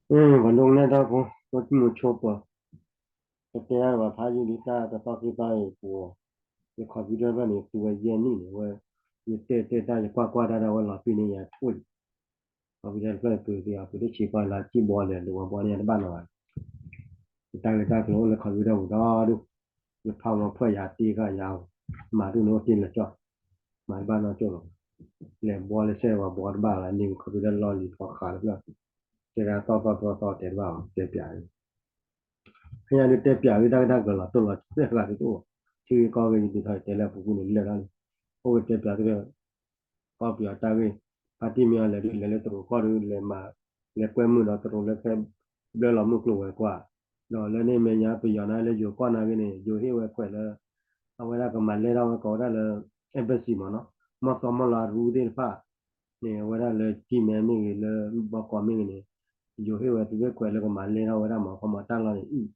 ပှၤဒိကနၣ်တၢ်ဖိ ဒီးတံၤမုၢ်ဆိပၢၤ, ပတဲဒၣ်ပှၤဖးယံာ်လံတၢ်တသီခံသီအံၤပူၤ, ယ computer ဘၣ်န့ၣ် သူဝဲယဲၢ်နံၣ်န့ၣ်ဝဲ, ယတဲတဲတၢ် ယကွၢ်ကွၢ်တၢ်ဒီး ဝဲလီၤပံာ်န့ၢ်ယၤထိၣ်လံ, computer တဖျၢၣ်ပၢၤက့ၤအီၤ ပတဆံးကွၢ်လၢကံၣ်ဘီလဲၣ် ဒိးဝဲဘီန့ၣ် ယတဘၣ်နီၤဘၣ်, ယတၢ်ဂ့ၢ်တၢ်ကျိၤအိၣ်လၢ computer ပူၤဒီဒူၣ်, ယဖးမီဖၢၣ်ယၤတ့ဃာ်ယၤ, မၤဒူၣ်န့ၣ်အိၣ်တ့ၢ်လၢကၠီၣ်, မၤတဘၣ်နီတကၠိၢ်လီၤ, လဲၤဘီလၢစဲးဝဲဘီတဘၣ်လီၤ န့ၣ် computer လီၢ်လံၤဖီဃးတဖျၢၣ်, တဲဒၣ်သီၣ်သီၣ်သီၣ်သီၣ်တဲတဘၣ်ဘၣ် တဲပၠး ဖဲညါဒုးတဲပၠးဒုးတၢ်ဂ့ၢ်တၢ်ကျိၤလီၤတိၢ်လီၤဆီအဂၤဒုးတအိၣ်, ထံဂ့ၢ်ကီၢ်ဂ့ၢ်ယဒုးထီၣ်တဲလၢအပူၤကွံာ်န့ၣ်လၢာ်လီၤန့ၣ်, အိၣ်ဝဲတဲပၠးသုဒီး, ကီၢ်ပယီၤတၢ်ဂ့ၢ်, ဖါတံၢ်မ့ၢ်အီၤလဲၤဒုးလဲၤလၢတရူးကီၢ်ဒုးလဲၤမၤ, လဲၤကွဲမုာ်ဒီးတရူးလၢဖဲ, ဘျၢလီၤမုၢ်ကျိၤဝဲၤကွာ်, ဒီးလၢန့ၣ်မဲာ်ညါပယီၤန့ၣ်လၢယိၤကီၢ်န့ၣ်ဂ့ၤန့ၣ် ယိၤဟ့ၣ်ဝဲခွဲးလၢ, အဝဲဒၣ်ကမၤလဲၢ်ထီၣ်ဝဲကိးဝဲဒၣ်လၢ, embassy မ့ၢ်နီၤ, မီၢ်သီမီၢ်လီၤရူသ့ၣ်တဖၣ်, န့ၣ် အဝဲဒၣ်လၢကံၢ်မဲမ့ၢ်ဂ့ၤလၢဘီကီးမ့ၢ်ဂ့ၤန့ၣ်, ယိၤဟ့ၣ်ဝဲသုးဂ့ၢ်ခွဲးလၢကမၤလဲၢ်ထီၣ်ဝဲဒၣ်မ့ၢ်ခီမီတၢ်လီၢ်န့ၣ်အံၤ,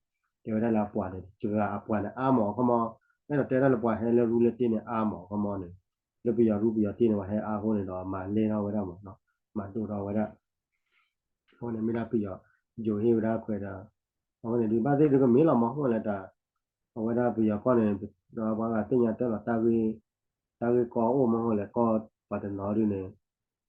တဲဝဲဒၣ်လၢအပှၤန့ၣ် စှၤအပှၤန့ၣ်အါမးခီမီ, အဲၣ်ဒိးတဲဒၣ်လၢပှၤဟဲလၢရူလၢတ့ၢ်န့ၣ်အါမးခီမီန့ၣ်, လၢပယီၤရူပယီၤတ့ၢ်န့ၣ်ပှၤဟဲအါအဃိန့ၣ်ဒီးမၤလဲၢ်ထီၣ်ဝဲဒၣ်မ့ၢ်နီၤ, မၤဒိၣ်ထီၣ်ဝဲဒၣ် အဃိန့ၣ်မ့ၢ်ဒၣ်ပယီၤ, ယိၤဟ့ၣ်ဝဲဒၣ်ခွဲးဒီး, အဃိန့ၣ်ဒုးဘၣ်သ့ၣ်ဒုးကမ့ၢ်လီၤမ့ၢ်အိၣ်လဲၣ်တၢ်, အဝဲဒၣ်ပယီၤကီၢ်န့ၣ်, ဒီးပှၤဂၤသ့ၣ်ညါတဲလီၤတၢ်ဂ့ၢ်, တၢ်ဂ့ၢ်ကီအိၣ်မ့ၢ်အိၣ်လဲၣ်ကီၢ်ပှၤတနီၤဒုးန့ၣ်,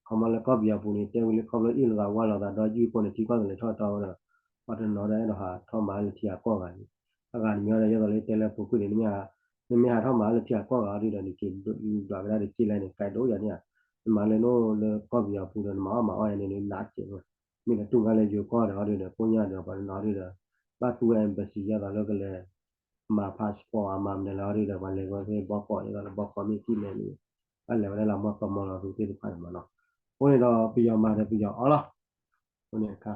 ခီမီလၢကီၢ်ပယီၤပူၤန့ၣ် တဲဝံၤလၢခီဖျိအ့ၣ်လိာ်သးဝါလိာ်သးဒီးယုၢ်အဃိန့ၣ် ထံကီၢ်သလဲၤထီၣ်တီဝဲဒီး, ပှၤတနီၤဒီးအဲၣ်ဒိးဟးထီၣ်မၤလၢထံဂၤကီၢ်ဂၤန့ၣ်, အဂၤတမံၤဒီး ယဲသိးလၢတဲလၢပူၤကွံာ်န့ၣ်, နမ့ၢ်ဟးထီၣ်မၤလၢထံဂၤကီၢ်ဂၤဒုးဒီး နက့ၤဒွးကဒါတက့ၢ်လဲၣ်န့ၣ် ကဲဒိၣ်ယၤန့ၣ်ဧါ, နမၤလၢနအိၣ်လၢကီၢ်ပယီၤပူၤဒီး နမၤအီၣ်မၤအီၣ်ယၤန့ၣ် နနးစဲး, မ့ၢ်လၢတူၢ်ခါလၢယိၤကီၢ်ဒီးအီၤဒုးဒီး ကိညၢ်ဒီးပှၤတနီၤဒုးဒီး, ဘၣ်သူဝဲ embassy ယဲသိးလၢကလဲၤ မၤ passport အမၤမနုၤလဲၣ်အီၤဒုးဒီး ပှၤလဲၤဝဲဖဲဘီကီး ယဲသိးလၢဘီကီးမ့ၢ်တံၢ်မဲာ်န့ၣ်, ဘၣ်လဲၤဝဲဒၣ်လၢမီၢ်သီမီၢ်လီၤရူသ့ၣ်တဖၣ်န့ၣ်မ့ၢ်နီၤ, အဃိန့ၣ်ဒီးပယီၤမၤဒီးပယီၤအီၣ်လီၤ, အဃိန့ၣ်အခါ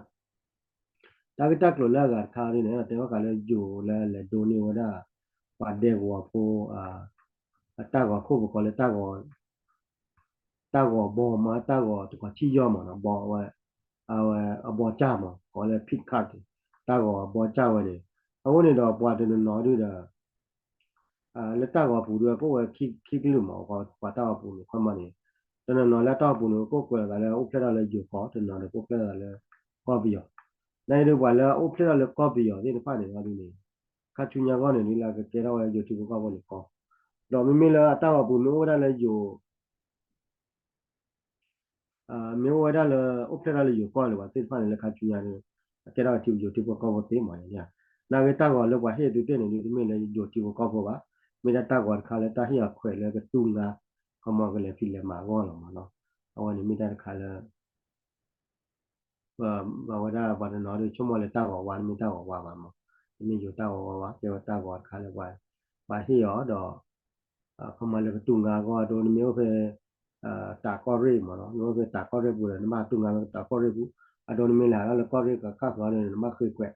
တၢ်ဂ့ၢ်တၢ်ကျိၤလၢအဂၤတခါဒ်န့ၣ် တဲဘၣ်ဃးလၢယိၤလၢလဲၤဒိးန့ၢ်ဝဲဒၣ် ပှၤဒဲကဝီၤဖိ အတၢ်ဂီၤခိၣ်ပကိးလၢ တၢ်ဂီၤဘီမး တၢ်ဂီၤတကီၤထံၣ်ယီၢ်မးနီၤ ဘီဝဲ အဝဲအဘီစၢ်မး ကိးလၢ pit card တၢ်ဂီၤအဘီစၢ်ဝဲန့ၣ် အဃိန့ၣ်ဒီးပှၤတနီၤနီၤဒုးဒီး လၢတၢ်ဂီၤပူၤဒုး ကအိၣ်ဝဲခံကလုာ်မး ပှၤတၢ်ဂီၤပူၤန့ၣ် ခီမီန့ၣ် တနီၤနီၤလၢတၢ်ဂီၤပူၤန့ၣ် ကအိၣ်ကွဲးအသးလၢအိၣ်ဖျဲၣ်ထီၣ်လၢယိၤကီၢ် တနီၤဒီးကအိၣ်ဖျဲၣ်ထီၣ်သးလၢ ကီၢ်ပယီၤ နာ်အံၤဒုးပှၤလၢအအိၣ်ဖျဲၣ်ထီၣ်လၢကီၢ်ပယီၤသ့ၣ်တဖၣ်န့ၣ်ဒုးန့ၣ် ခါဆူညါဂီၢ်န့ၣ်ဒုးလၢကကဲထီၣ်ဝဲယိၤထံဖိကီၢ်ဖိန့ၣ်ကီ ဒီးမ့မ့ၢ်လၢအတၢ်ဂီၤပူၤမ့ၢ်အိၣ်ဝဲဒၣ်လၢယိၤ မ့ၢ်အိၣ်ဝဲဒၣ်လၢ အိၣ်ဖျဲၣ်ထီၣ်လၢယိၤကီၢ်လၢၤဘၣ်သ့ၣ်တဖၣ်န့ၣ် လၢခါဆူညါန့ၣ် အကဲထီၣ်ထံယိၤထံဖိကီၢ်ဖိသ့မးန့ၣ် နာ်ဂ့ၤတၢ်ဂီၤလၢပှၤဟ့ၣ်သုသ့ၣ်န့ၣ်ဒုး တမ့ၢ်လၢယိၤထံဖိကီၢ်ဖိဘၣ် မ့ၢ်ဒၣ်တၢ်ဂီၤတခါလၢတၢ်ဟ့ၣ်အီၤခွဲးလၢကတူၢ်ငါ ခီမီကလဲၤဖံးလဲၤမၤအဂီၢ်လီၤမးနီၤ အဝဲန့ၣ်မ့ၢ်တၢ်တခါလၢ ဘၣ်ဝဲဒၣ်ပှၤတနီၤဒုးဆိကမိၣ်လၢတၢ်ဂီၤဝါ တမ့ၢ်တၢ်ဂီၤဝါဘၣ်မး တမ့ၢ်ယိၤတၢ်ဂီၤဝါဘၣ် ကဲဝဲတၢ်ဂီၤတခါလၢပှၤ ပှၤဟ့ၣ်အီၤဒီး ခီမီလၢကတူၢ်ငါအဂီၢ် အဒိနမ့ၢ်အိၣ်ဖဲ တၢ်ကီၢ်ရ့ၣ်မးနီၤ နအိၣ်ဖဲတၢ်ကီၢ်ရ့ၣ်ပူၤဒီး နဘၣ်တူၢ်ငါလၢတၢ်ကီၢ်ရ့ၣ်ပူၤ အဒိနမ့ၢ်လဲၤဟးထီၣ်လၢကီၢ်ရ့ၣ်ကခၣ်ဃီန့ၣ် နဘၣ်ဃ့ခွဲး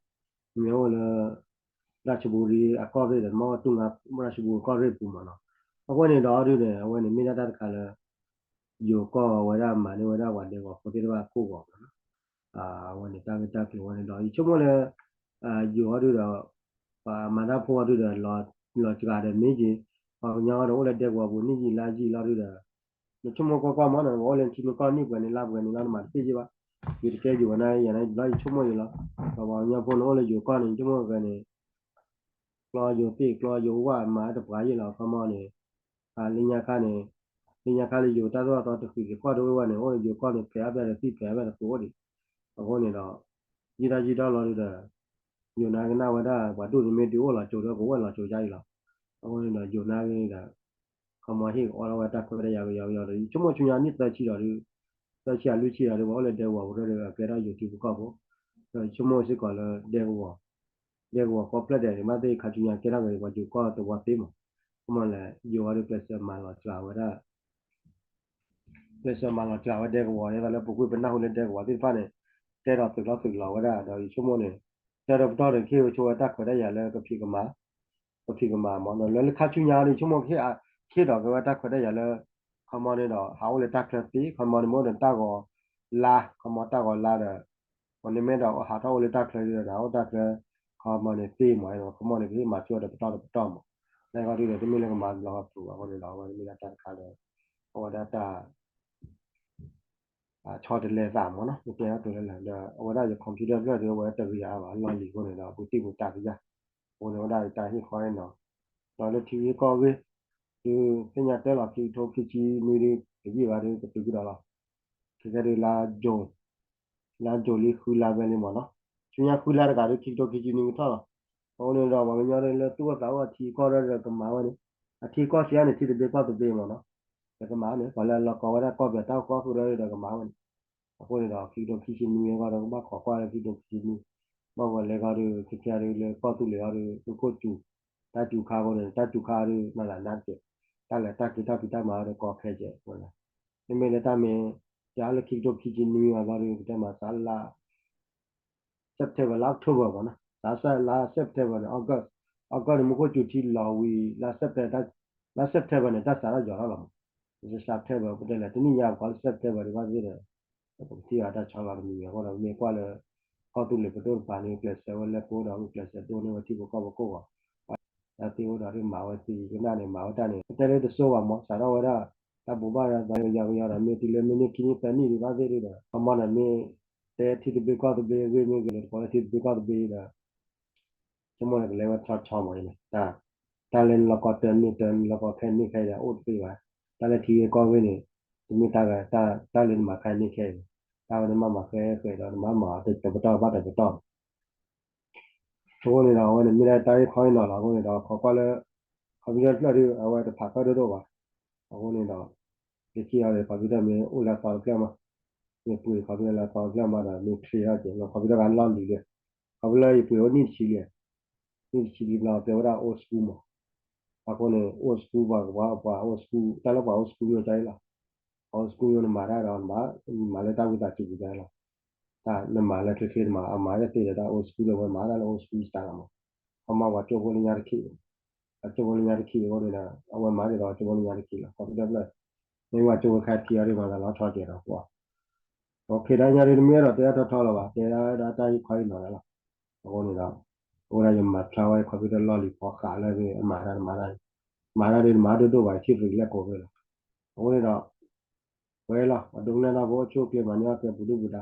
နမ့ၢ်အိၣ်လၢ ရၢၡဘူရံအကီၢ်ရ့ၣ်ဒီး နဘၣ်တူၢ်ငါရၢၡဘူရံကီၢ်ရ့ၣ်ပူၤမးနီၤ အဃိန့ၣ်ဒီးဒုးန့ၣ် အဝဲန့ၣ်မ့ၢ်ဒၣ်တၢ်တခါလၢ ယိၤကီၢ်ဝဲဒၣ်မၤန့ၢ်ဝဲဒၣ်ပှၤဒဲကဝီၤဖိသ့ၣ်တဖၣ်ကိၢ်ဂီၤမးနီၤ အဝဲန့ၣ်တၢ်ဂ့ၢ်တၢ်ကျိၤဝဲန့ၣ်ဒီး ယဆိကမိၣ်လၢ ယိၤအီၤဒုးဒီး ပှၤမၤတၢ်ဖိအီၤဒုးဒီး လီၤစှၤဒီးမ့ၢ်က့ၤ ပှၤကညီအီၤဒီးအိၣ်လၢဒဲကဝီၤပူၤ နံၣ်ယံာ်လါယံာ်လီၤဒုးဒီး နဆိကမိၣ်ကွၢ်ကွၢ်မးနီၤ ပှၤအိၣ်လၢနထံနကီၢ်နံၣ်ပှဲၤန့ၣ် လါပှဲၤန့ၣ်လီၤ နမၤတသ့ယ့ၢ်ဘၣ် ယတကဲယိၤနၤယၤနၤဘျီယဆိကမိၣ်ယ့ၢ်လီၤ ဒီးပှၤကညီဖိန့ၣ်အိၣ်လၢယိၤကီၢ်န့ၣ် ယဆိကမိၣ်ကဲန့ၣ် ကျီယိၤသ့ၣ် ကျီယိၤဝၣ်မၤတပှၤယ့ၢ်လီၤ ခီမီန့ၣ် လၢညါခါန့ၣ် လၢညါခါလၢယိၤတၢ်သိၣ်တၢ်သီတဃံးတဃီၣ်တအိၣ်ဝဲန့ၣ် အိၣ်လၢယိၤကီၢ်န့ၣ် ဖဲးအါဖဲးဒီးသံဖဲးအါဖဲးဒီးဃုာ်အိၣ်ဒံး အဃိန့ၣ်ဒီး ယံာ်တၢ်ယံာ်တၢ်လီၤဒုးဒီး ယိၤနၤကနၣ်ဝဲဒၣ် ပှၤဒိၣ်န့ၣ်မ့ၢ်ဒုးအိၣ်လီၤစိၤဒီးကအိၣ်ဝဲလီၤစိၤယါအံၤလီၤ အဃိန့ၣ်ဒီးယိၤနၤဂ့ၤဒီး ခီမီဟ့ၣ်ကအိၣ်ထီၣ်ဝဲတၢ်ခွဲးတၢ်ယာ်ကယီကယီဒီး ယဆိကမိၣ်ဆူညါနံၣ်သၢဆံဒီးဒုး သၢဆံအလွံၢ်ဆံဒီးဒုး ပှၤအိၣ်လၢဒဲကဝီၤပူၤဒီး အကဲထီၣ်ယိၤထံဖိကီၢ်ဖိ ဒီးယဆိကမိၣ်စ့ၢ်ကီးလၢဒဲကဝီၤ ဒဲကဝီၤကီၢ်ဖျၢၣ်ဒဲးန့ၣ် ဘၣ်သ့ၣ်ခါဆူညါကဲထီၣ်က့ၤ ပှၤယိၤကီၢ်သဝီသ့မး ခီမီလဲၣ် ယိၤအီၤဒုးကျဲးစၢးမၤလီၤစှၤဝဲဒၣ် ကျဲးစၢးမၤလီၤစှၤဝဲဒဲကဝီၤ ဒ်သိးလၢပူၤကွံာ်ပနၢ်ဟူလၢဒဲကဝီၤသ့ၣ်တဖၣ်န့ၣ် တဲဒီးသုးလီၤသုးလီၤဝဲဒၣ် ဒီးယဆိကမိၣ်န့ၣ် တၢ်ဒီပတီၢ်န့ၣ် ကဟ့ၣ်ဝဲဆိဝဲတၢ်ခွဲးတၢ်ယာ်လၢကဖံးကမၤ ကဖံးကမၤမး ဒီးလၢလၢခါဆူညါန့ၣ် ယဆိကမိၣ်ကဟ့ၣ် ကဟ့ၣ်ဒီးက့ၤဝဲတၢ်ခွဲးတၢ်ယာ်လၢ ခီမီန့ၣ်ဒီး ဟးအိၣ်လၢတၢ်ချၢသ့ ခီမီန့ၣ်မ့ၢ်အိၣ်ဒီးတၢ်ဂီၤလါ ခီမီတၢ်ဂီၤလါဒီး ပှၤန့ၣ်မ့ၢ်ဒီးဟးထီၣ်အိၣ်လၢတၢ်ချၢဒီး ဟးအိၣ်တၢ်ချၢ ခီမီန့ၣ်သ့မး ခီမီန့ၣ် ကဟ့ၣ်မၤဆိဒီးပတီၢ်တပတီၢ်မး လၢဂီၢ်ဒုးဒီး တမ့ၢ်လၢကမၤလီၤပူၤအဃိန့ၣ်ဒီး အဝဲန့ၣ်မ့ၢ်ဒၣ်တၢ်တခါလၢ အဝဲဒၣ်တၢ် ဆီတလဲသးမ့ၢ်နီၤ မ့ၢ်တဲအီၤတုၤလၢလၢ ဒီးအဝဲဒၣ်ယ computer ဖျၢၣ်ဒီး အဝဲတဂ့ၤအါဘၣ် အလီၢ်လံၤအဃိန့ၣ်ဒီး ပူၤတံၢ်ပူၤတာ်ကယၢ် အဃိန့ၣ်ဝဲဒၣ်ယတၢ်ဟ့ၣ်ခီဟ့ၣ်နီၤ ဒီးလၢထံဂ့ၢ်ကီၢ်ဂ့ၢ် ဒုးသ့ၣ်ညါတဲလီၤ ခံကထိခံဆံနွံဒုး တယံာ်ဘၣ်ဒီး ကတုၤကဒီးလီၤ ခဲကဲဒုး လါ လါယူၤလံ ဃုလါဝဲလံမ့ၢ်နီၤ ဆူညါဃုလါတကးဒီး ခံကထိခံဆံနွံကထီၣ်လီၤ အဃိန့ၣ်ဒီး ပှၤကညီလၢသူၣ်အိၣ်သးအိၣ်အထံအကီၢ်ဒီးကမၤဝဲန့ၣ် အထံအကီၢ်စံးအါန့ၣ် ထံသဘျ့ကီၢ်သဘျ့မ့ၢ်နီၤ ဒီးကမၤန့ၣ် ပှၤလၢအလီၤကီဝဲဒၣ်ကီၢ်ပယီၤတၢ်အိၣ်ဃီဃုာ်ဒီးဒီးကမၤဝဲန့ၣ် အဃိန့ၣ်ဒီး ခံကထိခံဆံနွံအဂီၢ်ဒီး ကဘၣ်ခိးကွၢ်လၢခံကထိခံဆံနွံ ဘၣ်ဝဲလဲၤဂီၢ်ဒီး ခဲကဲဒုးလၢကီၢ်သူလ့ၤအီၤဒီး သုးခိၣ်စူၤ တၢ်စူၤခါအဃိန့ၣ် တၢ်စူၤခါဒုး မၤသးနါတက့ၢ် တၢ်လဲၤတၢ်က့ၤတၢ်ဖံးတၢ်မၤအီၤဒီးကီခဲကဲးအဃိန့ၣ် မ့မ့ၢ်လၢတၢ်မ့ၢ် ယလၢခံကထိခံဆံနွံအဂီၢ်ဒီး ကတဲမၤစးလၢ September လၢ October မ့ၢ်နီၤ စးလၢ September န့ၣ် August August န့ၣ် မူခိၣ်စူၤထံလီၤဝံၤ လါ September န့ၣ် တၢ်စးထီၣ်ယီၤထီၣ်လီၤမး September ပတဲလဲၣ် တနံၣ်ညါပကိးလၢ September ဒံးဘၣ်သ့ၣ်ဒီး ပကထံၣ်အီၤတၢ်ဆီလီၤတမံၤမံၤအဃိဒီး မ့ၢ်ကွၢ်လၢ ကီၢ်သူလ့ၤပဒိၣ်တပၤန့ၣ် ကျဲးစၢးဝဲလၢကအိၣ်ဒီး ကျဲးစၢးဒိၣ်န့ၢ်ဝဲထံဖိကီၢ်ဖိကိးဂၤ တၢ်သ့အိၣ်ဒီးမၤဝဲသ့ကနၣ်န့ၣ် မၤဝဲတၢ်န့ၣ် ပတဲလၢတစိၢ်ဘၣ်မး စးထီၣ်ဝဲဒၣ် တၢ်ဘိးဘၣ်ဒီးသးကယီကယီဒီး မ့ၢ်တုၤလၢမ့ၢ်န့ၢ်ခံနံၣ်သၢနံၣ်ဒံးဘၣ်သ့ၣ်ဒီး အမ့ၢ်န့ၣ်မ့ၢ် တဲထံသဘျ့ကီၢ်သဘျ့အဂ့ၢ်မ့ၢ်ဂ့ၤ လၢတကိးလၢထံသဘျ့ကီၢ်သဘျ့ဒီး ဆိကမိၣ်န့ၣ် ကလဲၤဝဲဆီဆီမးအံၤန့ၣ် တၢ်လၢနလီၤကီတၢ်န့ၢ်တၢ် နလီၤကီခဲန့ၢ်ခဲအံၤဒီး အိၣ်တသ့ဘၣ်. တၢ်လၢထံဂ့ၢ်ကီၢ်ဂ့ၢ်န့ၣ် တမ့ၢ်တၢ်ဂၤ တၢ်လၢနမၤခဲန့ၢ်ခဲအံၤန့ၣ် တၢ်ဝဲန့ၣ်မ့ၢ်မၤခဲဃဲးဒီး နမၤမၤတပတီၢ်ဘၣ်တပတီၢ် အဃိန့ၣ်ဒီး အဝဲန့ၣ်မ့ၢ်ဒၣ်တၢ်ဂ့ၢ်ခီအံၤနီၤလီၤ. အဃိန့ၣ်ဒီး ခိးကွၢ်လၢ computer တဖျၢၣ်ဒုး အဝဲတဖးကၢၣ်ဒိၣ်ဒိၣ်ဘၣ်. အဃိန့ၣ်ဒီး လၢခံအီၤဒီး computer မ့ၢ်အိၣ်လၢအသီတဖျၢၣ်မး, မ့ၢ်ပှ့ၤ computer လၢအသီတဖျၢၣ်မးဒီး မ့ၢ်ချ့ထီၣ်ကဲးလီၤ computer ဂၤလီၢ်လံၤလံ. computer ယပှ့ၤအိၣ်နံၣ်တဆံလံ, နံၣ်တဆံလံဘျီ တဲဝဲဒၣ် old school မး. အဃိန့ၣ် old school ပှၤ ပှၤ old school တၢ်လၢပှၤ old school မ့ၢ်တၢ်အံၤလီၤ. old school မ့ၢ်နမၤတၢ်ဒီး နမၤလၢတၢ်ဝံသးစူၤပူၤတၢ်အံၤလီၤ. တၢ်နမၤလၢချ့ချ့တမၤ အမၤတသ့ဒီးတၢ် old school ဒီး အဝဲမၤတၢ်လၢ old school style လီၤမး. ခီမီပှၤကၠိဖိလၢညါတခ့ၣ်, ပှၤကၠိဖိလၢညါတခ့ၣ်အဃိန့ၣ်ဒီး အဝဲမၤဒ်သိးကၠိဖိလၢညါတခ့ၣ်လီၤ. ခီဖျိတၢ်ဖျၢၣ် မ့ၢ်ပှၤကၠိဖိခါထံအီၤဒ်မၤသးလီၤဆီကဲးဒီးကွၢ် အခဲဒၣ်ညါဒ်တမ့ၢ်အဲၣ်ဒိးတဲအါထီၣ်ထီလီၤဘၣ်, တဲဒၣ်ဝဲဒၣ်တၢ်ဂ့ၢ်ခီအံၤနီၤလီၤ. အဃိန့ၣ်ဒီး အဝဲဒၣ်ယမၤဖျါဝဲ computer လီၢ်လံၤဖီဃးလၢအမၤတၢ်မၤတၢ်, မၤတၢ်ဒ်နမၤဒိၣ်ဒိၣ်ဘၣ် ထံၣ်ရံၣ်လၢကိးဝဲလီၤ. အဃိန့ၣ်ဒီး ပှဲၤလီၤ ပှၤဒိကနၣ်တၢ်ဖိအိၣ်ဆူၣ်အိၣ်ချ့မၤန့ၢ်အီၣ်ကဲပူၤဒုၣ်ပူၤဒါ,